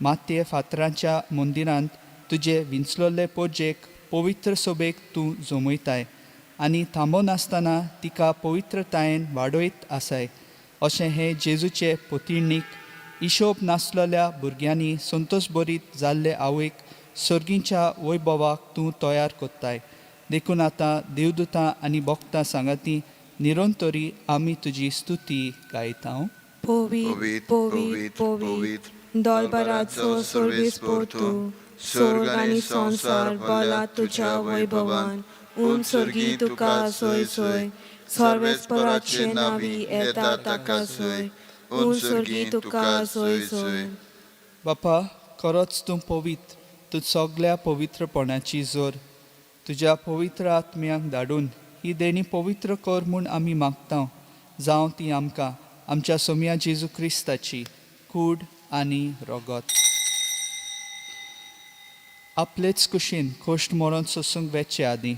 [SPEAKER 1] मातये फातरांच्या मंदिरांत तुजे विंचलोले पोजेक पवित्र सोबेक तूं जमयताय आनी थांबनासतना तिका पवित्रतायेन वाडयत आसाय. अशें हें जेजूचे पोतिणीक हिशोब नासलेल्या भुरग्यांनी संतोशभरीत जाल्ले आवयक सर्गीच्या वैभवाक तूं तयार कोत्ताय. देखून आतां देवदूतां आनी भक्तां सांगाती निरंतरी आमी तुजी स्तुती गायता.
[SPEAKER 3] पवित्र पवित्र पवित्र दोलबराचो सर्वेस्पोर तूं, स्वर्ग आनी संवसार भरला तुज्या वैभवान. उंच सर्गी तुका सोय सोय, सर्वेस्पराचे नावी येता ताका सोय, उंच सर्गी तुका सोय सोय.
[SPEAKER 1] बापा, खरोच तूं पवित्र, तूं सगल्या पवित्रपणाची जोर. तुज्या पवित्र आत्म्याक धाडून ही देणी पवित्र कर म्हूण आमी मागता, जावं ती आमकां आमच्या सोम्या जेजू क्रिस्ताची कूड आनी रगत. आपलेच कुशीन कोश्ट मरण सोसूंक वेचे आदीं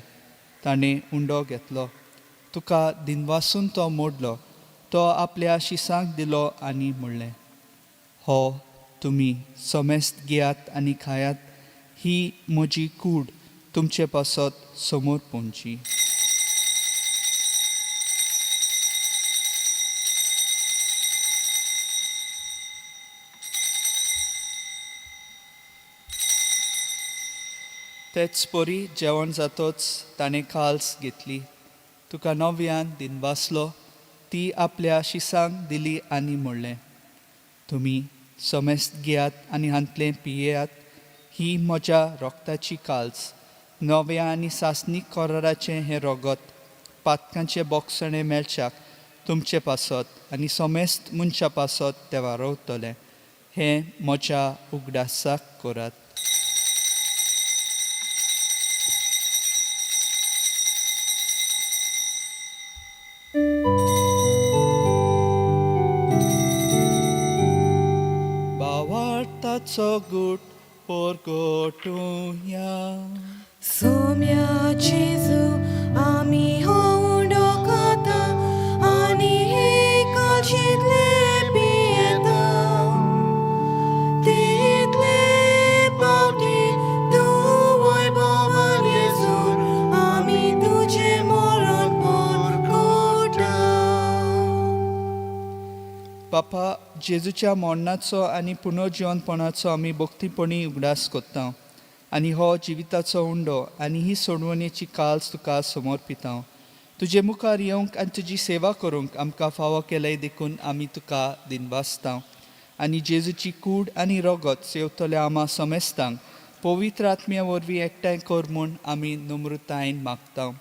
[SPEAKER 1] ताणें उंडो घेतलो, तुका दिनवासून तो मोडलो, तो आपल्या शिसांक दिलो आनी म्हणलें, हो तुमी समेस्त घेयात आनी खायात, ही म्हजी कूड तुमचे पासत समोर पोंची. तेच परी जेवण जातोच ताणें काल्स घेतली, तुका नव्यान दिनवासलो, ती आपल्या शिसांक दिली आनी म्हणलें, तुमी समेस्त घेयात आनी हांतलें पियेयात, ही म्हज्या रोगताची काल्स, नव्या आनी सासणीक कराराचें हें रोगत पातकांचें बोगसणें मेळच्याक तुमचे पासत आनी समेस्त मनशां पासत तें वारवतलें. हें म्हज्या उगडासाक करात. जिविताचो गूट परगटुया.
[SPEAKER 3] सोम्या जेजू आमी हो उंडो खाता आनी हे कालशेंतले पियेता. तितले पावटी तूं वैभवान येसून आमी तुजें मरण परगटा.
[SPEAKER 1] बापा, जेजूच्या मरणाचो आनी पुनर्जिवनपणाचो आमी भक्तीपणी उगडास करता आनी हो जिविताचो उंडो आनी ही सोडवणेची काल्स तुका समर्पिता. तुजे मुखार येवंक आनी तुजी सेवा करूंक आमकां फावो केलें देखून आमी तुका दिनवासता. आनी जेजूची कूड आनी रगत सेवतल्या आमा समेस्तांक पवित्र आत्म्या वरवीं एकठांय कर म्हूण आमी नम्रतायेन मागता.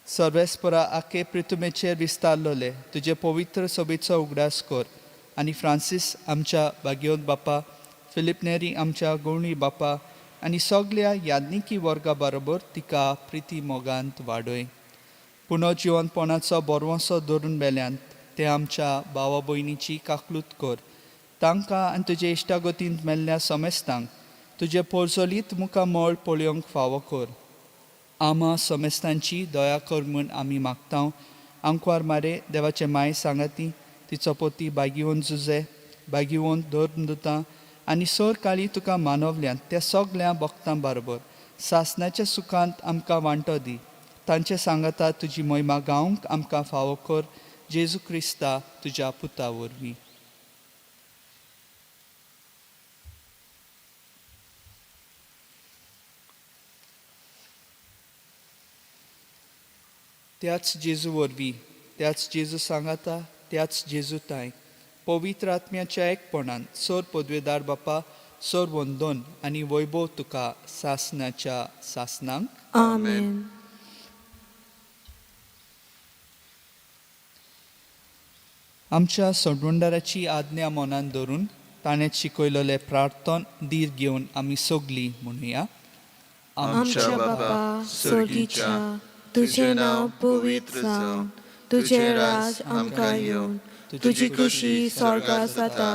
[SPEAKER 1] सर्वेस्परा आखे प्रितुमेचेर विस्तारलोले तुजे पवित्र सभेचो उगडास कर आनी फ्रांसीस आमच्या भाग्योत बापा, फिलीप नेरी आमच्या गवणी बापा आनी सगल्या याज्ञिकी वर्गा बरोबर तिका प्रिती मोगांत वाडय. पुनर्जिवनपणाचो बरवंसो धरून वेल्यान ते आमच्या भावा भयणीची काकलूत कर. तांकां आनी तुजे इश्टागतींत मेल्ल्या समेस्तांक तुजें पोरजोलीत मुखामळ पळोवंक फावो कर. आमा समेस्तांची दया कर म्हूण आमी मागता. आंकवार मारे देवाचे माय सांगाती, तिचो पोती बागिवन जुजे, बागिवन धर्म दुतां आनी सोर काळी तुका मानवल्यान त्या सगल्या भक्तां बरोबर सासणाच्या सुखांत आमकां वांटो दी. तांचे सांगाता तुजी मोहिमा गावंक आमकां फावो कर, जेजू क्रिस्ता तुज्या पुता वरवीं. त्याच जेजू वरवीं, त्याच जेजू सांगाता, त्याच जेजू ताय, पवित्र आत्म्याच्या एकपणान सोर पदवेदार बापा, सोर वंदन आनी वैभव तुका सासणाच्या सासणांक.
[SPEAKER 3] आमेन.
[SPEAKER 1] आमच्या सोडवणदाराची आज्ञा मनान धरून ताणें शिकयलेलें प्रार्थन धीर घेवन आमी सगलीं म्हणुया.
[SPEAKER 3] आमच्या बापा स्वर्गीच्या, तुजें नांव पवित्र जावं, तुजें राज आमकां येवं, तुजी खुशी स्वर्गार जाता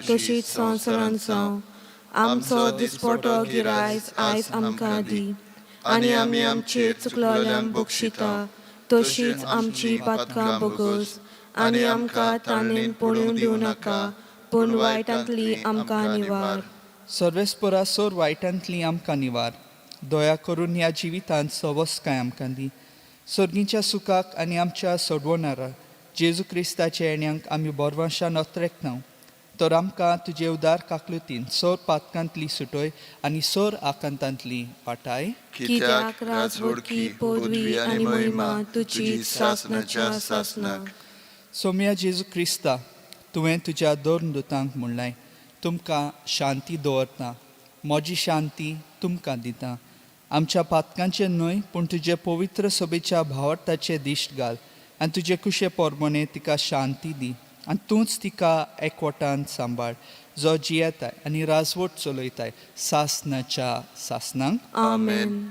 [SPEAKER 3] तशीच संवसारांत जावं. आमचो दिसपटो गिरायज आयज आमकां दी आनी आमी आमचे चुकलोल्यांक बक्षिता तशीच आमची पातकां बोगस आनी आमकां ताणेन पडून दिवं नाका, पूण वायटांतली आमकां निवार.
[SPEAKER 1] सर्वेस्परा सोर वायटांतली आमकां निवार. दया करून ह्या जिवितांत सवसकाय आमकां दी. सर्गीच्या सुखाक आनी आमच्या सोडवणारा जेजू क्रिस्ताच्या येण्यांक आमी बोरवाशान अत्रेकना. तर आमकां तुजे उदार काकलुतीन सोर पातकांतली सुटय आनी सोर आकांतांतली वाटाय.
[SPEAKER 3] कित्याक राजवडकी, पदवी आनी महिमा तुजी सासणाच्या सासणाक.
[SPEAKER 1] सोम्या जेजू क्रिस्ता, तुवें तुज्या दोन दुतांक म्हणलें, तुमकां शांती दवरता, म्हजी शांती तुमकां दिता. आमच्या पातकांचें न्हय पूण तुजे पवित्र सभेच्या भावार्थाचें दिश्ट घाल आनी तुजे कुशे पोरमणे तिका शांती दी आनी तूंच तिका एकवटान सांबाळ, जो जियेताय आनी राजवट चलयताय सासणाच्या सासणांक.
[SPEAKER 3] आमेन.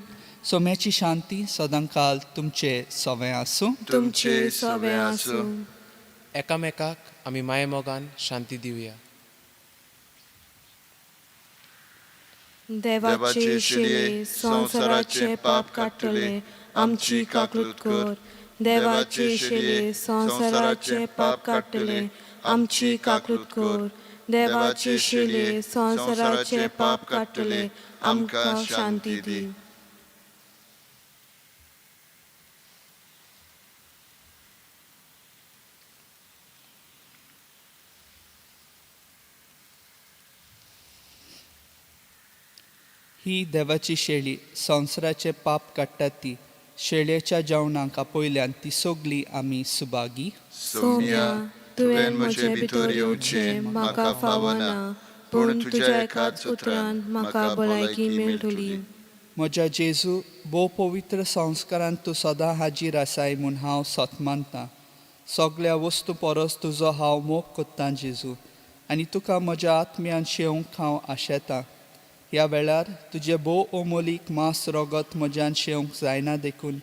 [SPEAKER 1] सोम्याची शांती सदांकाल तुमचे सवें आसूं.
[SPEAKER 3] तुमचे सवे आसूं.
[SPEAKER 2] एकामेकाक आमी मायेमोगान शांती दिवया.
[SPEAKER 3] देवाचे शिले संवसाराचे पाप काडटले, आमची काकलूत कर. देवाचे शिले संवसाराचे पाप काडटले, आमची काकलूत कर. देवाचे शिले संवसाराचे पाप काडटले, आमकां शांती दी.
[SPEAKER 1] ही देवाची शेळी संवसाराचे पाप काडटा ती. शेळयेच्या जेवणाक आपयल्यान ती सगली आमी सुभागी.
[SPEAKER 3] सोम्या, तुवें म्हजे भितर येवचें म्हाका फावना, पूण तुज्या एकाच उतरान म्हाका भलायकी मेळटली.
[SPEAKER 1] म्हज्या जेजू, भोव पवित्र संस्कारांत तूं सदां हाजीर आसाय म्हूण हांव सत मानतां. सगल्या वस्तू परस तुजो हांव मोग कोत्तां जेजू, आनी तुका म्हज्या आत्म्यान शेवंक हांव आशेतां. ह्या वेळार तुजें भोव अमोलीक मांस रगत म्हज्यान शेवंक जायना देखून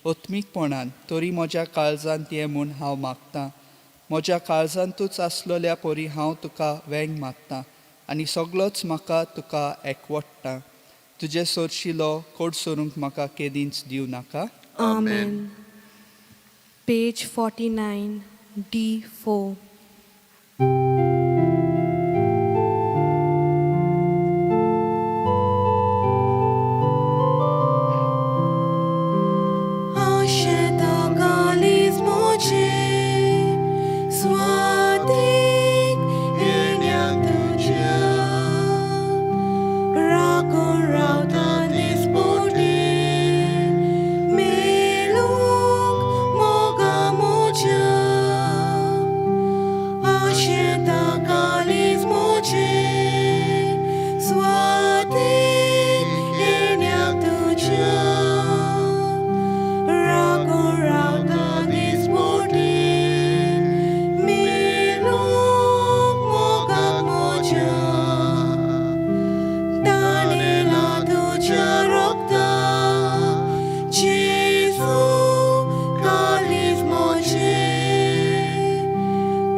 [SPEAKER 1] आत्मीकपणान तरी म्हज्या काळजांत ये म्हूण हांव मागतां. म्हज्या काळजांतूच आसलेल्या परी हांव तुका वेंग मागतां आनी सगळोच म्हाका तुका एकवटता. तुजे सोरशिलो कोडसोरूंक म्हाका केदींच दिवं नाका.
[SPEAKER 3] आमेन. Page 49, D4. आशेता कालीज मोजे स्वातीक येण्याक तुज्या राखून रावता दिसपोटे मेळूंक मोगा मोज्या आशेता कालीज मोजे स्वातीक येण्याक तुज्या राखून रावता दिसपोटे मेळूंक मोगाक मोज्या ताणेला तुज्या रोगता जेजू कालीज मोजे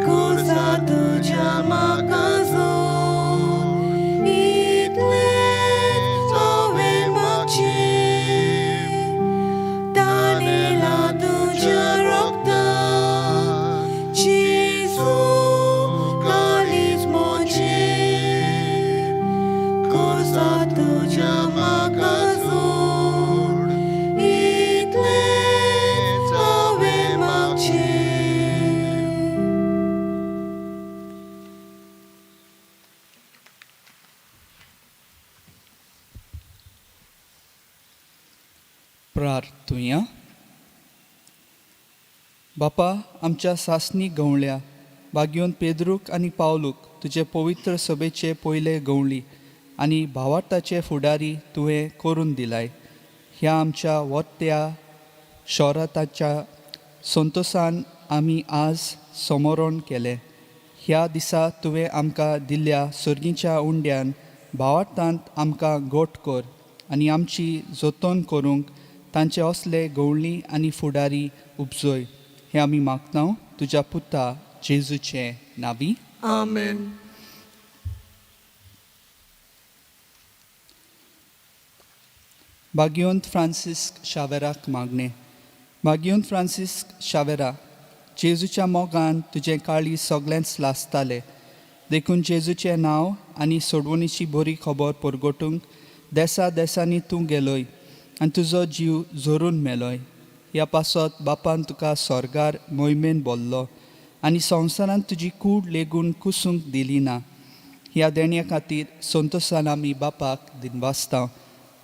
[SPEAKER 3] कोसा तुज्या म्हाका जोड इतलेंच हांवें मागचें ताणेला तुज्या रोगता जेजू कालीज मोजे कोसा तुज्या म्हाका जोड इतलेंच हांवें मागचें.
[SPEAKER 1] प्रार्थुया. बापा, आमच्या सासणी गवळ्या बागयोन पेद्रूक आनी पावलूक तुजे पवित्र सभेचे पयले गवळी आनी भावार्थाचे फुडारी तुवें करून दिलाय. ह्या आमच्या वत्या शोराताच्या संतोसान आमी आज समरण केलें. ह्या दिसा तुवें आमकां दिल्ल्या सर्गीच्या उंड्यान भावार्थांत आमकां गोट कर आनी आमची जतन करूंक तांचे असले गवळी आनी फुडारी उपजय. हें आमी मागता तुज्या पुता जेजूचे नावी.
[SPEAKER 3] आमेन.
[SPEAKER 1] भाग्योंत फ्रांसिस्क शावेराक मागणें. भाग्योंत फ्रांसिस्क शावेरा, जेजूच्या मोगान तुजें काळीज सगळेंच लासतालें, देखून जेजूचें नांव आनी सोडवणीची बरी खबर परगटूंक देसा देसांनी तूं गेलोय आनी तुजो जीव झरून मेलोय. ह्या पासत बापान तुका स्वर्गार मोहिमेन बोल्लो आनी संवसारांत तुजी कूड लेगून कुसूंक दिली ना. ह्या देण्या खातीर संतोसान आमी बापाक दिनवासता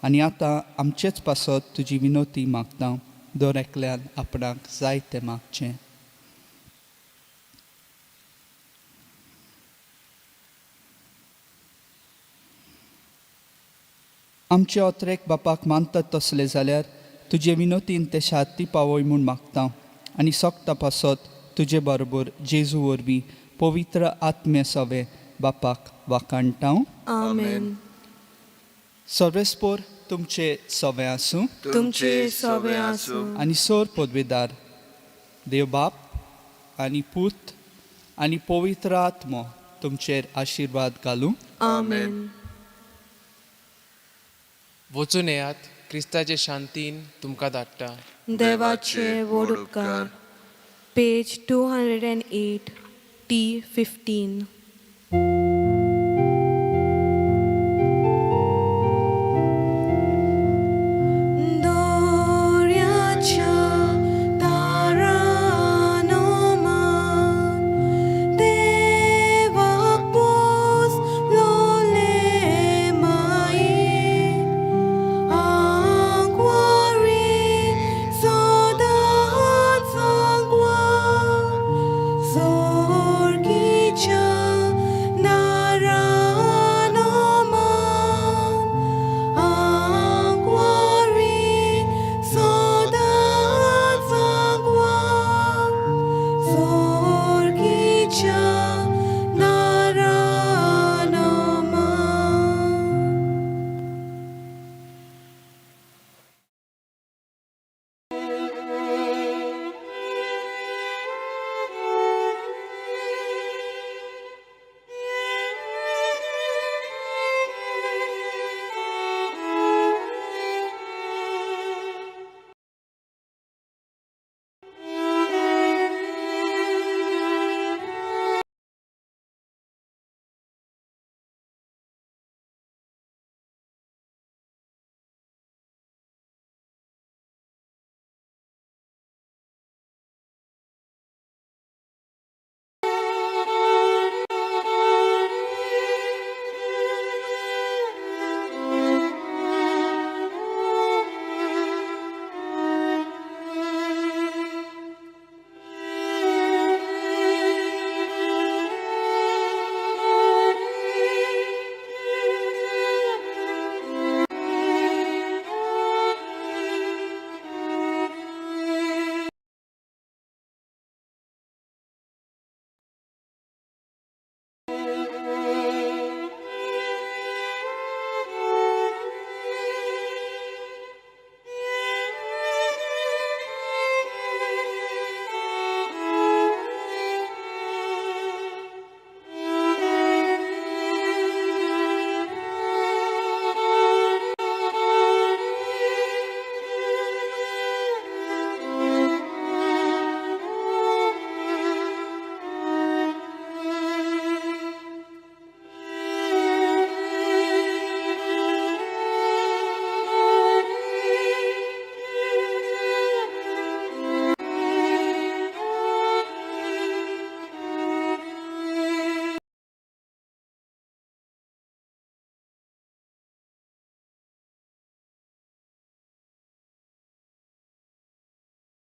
[SPEAKER 1] आनी आतां आमचेच पासत तुजी विनोती मागता. दर एकल्यान आपणाक जाय तें मागचें. आमचे अत्रेक बापाक मानतात तसले जाल्यार तुजे विनोतीन ते शांती पावय म्हूण मागता आनी सोगता पासत तुजे बरोबर जेजू वरवीं पवित्र आत्मे सवे बापाक वाखाणटा.
[SPEAKER 3] आमेन.
[SPEAKER 1] सर्वेस्पोर तुमचे सवे आसूं.
[SPEAKER 3] तुमचे सवे आसूं.
[SPEAKER 1] आनी सोर पदवेदार देव बाप आनी पूत आनी पवित्र आत्मो तुमचेर आशिर्वाद घालूं.
[SPEAKER 3] आमेन.
[SPEAKER 2] वचून येयात, क्रिस्ताचे शांतीन तुमकां धाडटा.
[SPEAKER 3] देवाचे व्हड उपकार. Page 208, T 15.